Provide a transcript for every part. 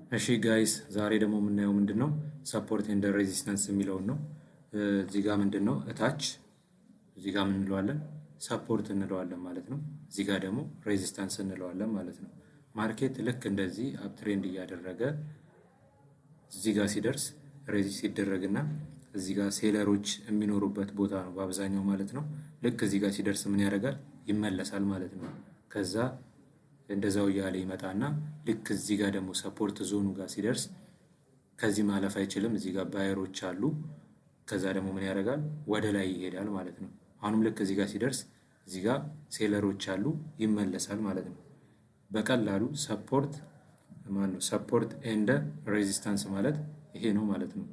እሺ guys፣ ዛሬ ደግሞ የምናየው ምንድን ነው? Support and resistance የሚለውን ነው። እዚህ ጋር ምንድን ነው? እታች እዚህ ጋር ምን እንለዋለን? Support እንለዋለን ማለት ነው። እዚህ ጋር ደግሞ resistance እንለዋለን ማለት ነው። Market ልክ እንደዚህ uptrend እያደረገ እዚህ ጋር ሲደርስ resist ይደረግና እዚህ ጋር seller ኦች የሚኖሩበት ቦታ ነው በአብዛኛው ማለት ነው። ልክ እዚህ ጋር ሲደርስ ምን ያደርጋል? ይመለሳል ማለት ነው። ከዛ እንደዛው እያለ ይመጣና ልክ እዚህ ጋር ደግሞ support zone ኑ ጋር ሲደርስ ከዚህ ማለፍ አይችልም። እዚህ ጋር buyer ኦች አሉ። ከዛ ደግሞ ምን ያደርጋል? ወደ ላይ ይሄዳል ማለት ነው። አሁንም ልክ እዚህ ጋር ሲደርስ እዚህ ጋር seller ኦች አሉ፣ ይመለሳል ማለት ነው። በቀላሉ support ማን ነው? Support and resistance ማለት ይሄ ነው ማለት ነው።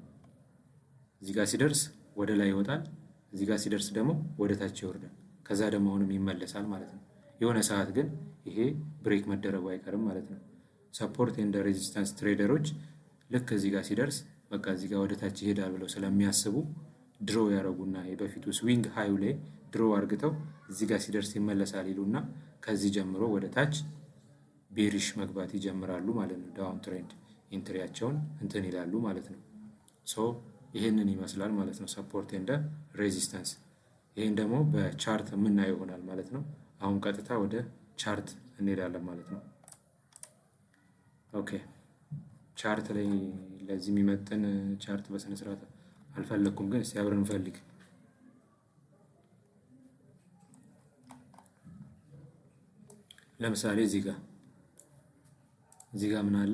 እዚህ ጋር ሲደርስ ወደ ላይ ይወጣል። እዚህ ጋር ሲደርስ ደግሞ ወደ ታች ይወርዳል። ከዛ ደግሞ አሁንም ይመለሳል ማለት ነው። የሆነ ሰዓት ግን ይሄ break መደረጉ አይቀርም ማለት ነው። Support and resistance trader ኦች ልክ እዚህ ጋር ሲደርስ በቃ እዚህ ጋር ወደ ታች ይሄዳል ብለው ስለሚያስቡ draw ያደረጉና የበፊቱ swing high ኡ ላይ draw አርግተው እዚህ ጋር ሲደርስ ይመለሳል ይሉና ከዚህ ጀምሮ ወደ ታች bearish መግባት ይጀምራሉ ማለት ነው። Downtrend entry ያቸውን እንትን ይላሉ ማለት ነው። So ይህንን ይመስላል ማለት ነው support and resistance። ይህን ደግሞ በ chart የምናየው ይሆናል ማለት ነው። አሁን ቀጥታ ወደ chart እንሄዳለን ማለት ነው። Okay፣ chart ላይ ለዚህ የሚመጥን chart በስነ ስርዓት አልፈለግኩም፣ ግን እስቲ አብረን እንፈልግ። ለምሳሌ እዚህ ጋር ምን አለ?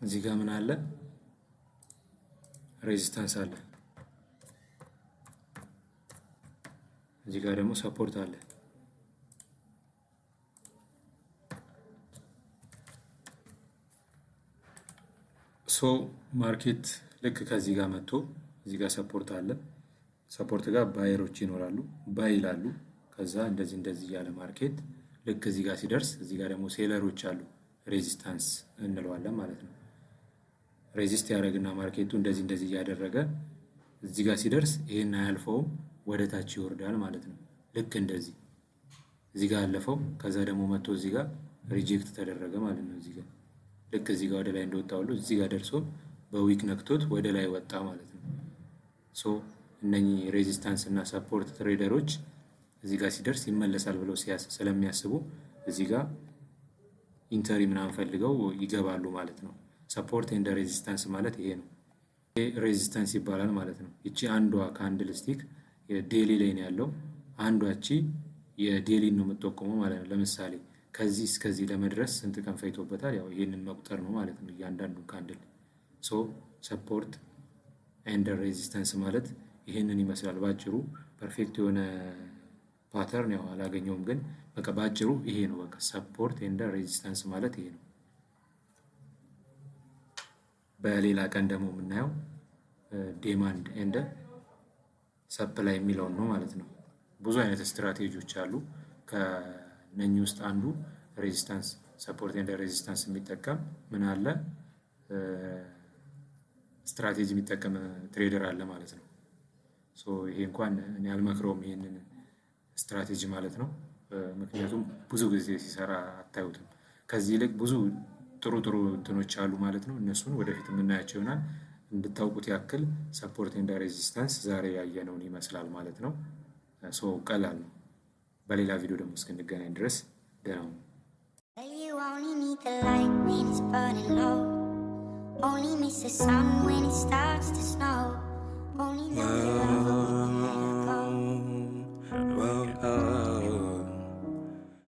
እዚህ ጋር ምን አለ? Resistance አለ። እዚህ ጋር ደግሞ support አለ። So market ልክ ከዚህ ጋር መጥቶ እዚህ ጋር support አለ። Support ጋር buyer ኦች ይኖራሉ፣ buy ይላሉ። ከዛ እንደዚህ እንደዚህ እያለ market ልክ እዚህ ጋር ሲደርስ እዚህ ጋር ደግሞ seller ኦች አሉ፣ resistance እንለዋለን ማለት ነው። Resist ያደረግና market ኡ እንደዚህ እንደዚህ እያደረገ እዚህ ጋር ሲደርስ ይሄን አያልፈውም፣ ወደ ታች ይወርዳል ማለት ነው። ልክ እንደዚህ እዚህ ጋር አለፈው፣ ከዛ ደግሞ መጥቶ እዚህ ጋር reject ተደረገ ማለት ነው። እዚህ ጋር ልክ እዚህ ጋር ወደ ላይ እንደወጣ ሁሉ እዚህ ጋር ደርሶ በ wick ነክቶት ወደ ላይ ወጣ ማለት ነው። So እነኚህ resistance እና support trader ኦች እዚህ ጋር ሲደርስ ይመለሳል ብለው ስለሚያስቡ እዚህ ጋር entry ምናምን ፈልገው ይገባሉ ማለት ነው። Support and resistance ማለት ይሄ ነው። ይሄ resistance ይባላል ማለት ነው። ይቺ አንዷ candlestick daily ላይ ነው ያለው። አንዷ እቺ የ daily ን ነው የምትጠቁመው ማለት ነው። ለምሳሌ ከዚህ እስከዚህ ለመድረስ ስንት ቀን ፈጅቶበታል? ያው ይሄንን መቁጠር ነው ማለት ነው እያንዳንዱ candle። So support and resistance ማለት ይሄንን ይመስላል ባጭሩ። Perfect የሆነ pattern ያው አላገኘውም፣ ግን በቃ ባጭሩ ይሄ ነው። በቃ support and resistance ማለት ይሄ ነው። በሌላ ቀን ደግሞ የምናየው demand and supply የሚለውን ነው ማለት ነው። ብዙ አይነት ስትራቴጂዎች አሉ። ከነኚህ ውስጥ አንዱ resistance support and resistance የሚጠቀም ምን አለ፣ ስትራቴጂ የሚጠቀም trader አለ ማለት ነው። So ይሄ እንኳን እኔ አልመክረውም ይሄንን ስትራቴጂ ማለት ነው። ምክንያቱም ብዙ ጊዜ ሲሰራ አታዩትም። ከዚህ ይልቅ ብዙ ጥሩ ጥሩ እንትኖች አሉ ማለት ነው። እነሱን ወደፊት የምናያቸው ይሆናል። እንድታውቁት ያክል support and resistance ዛሬ ያየነውን ይመስላል ማለት ነው። So ቀላል ነው። በሌላ ቪዲዮ ደግሞ እስክንገናኝ ድረስ ደህና ሁኑ። Well, you only need the light when it's burning low. Only miss the sun when it starts to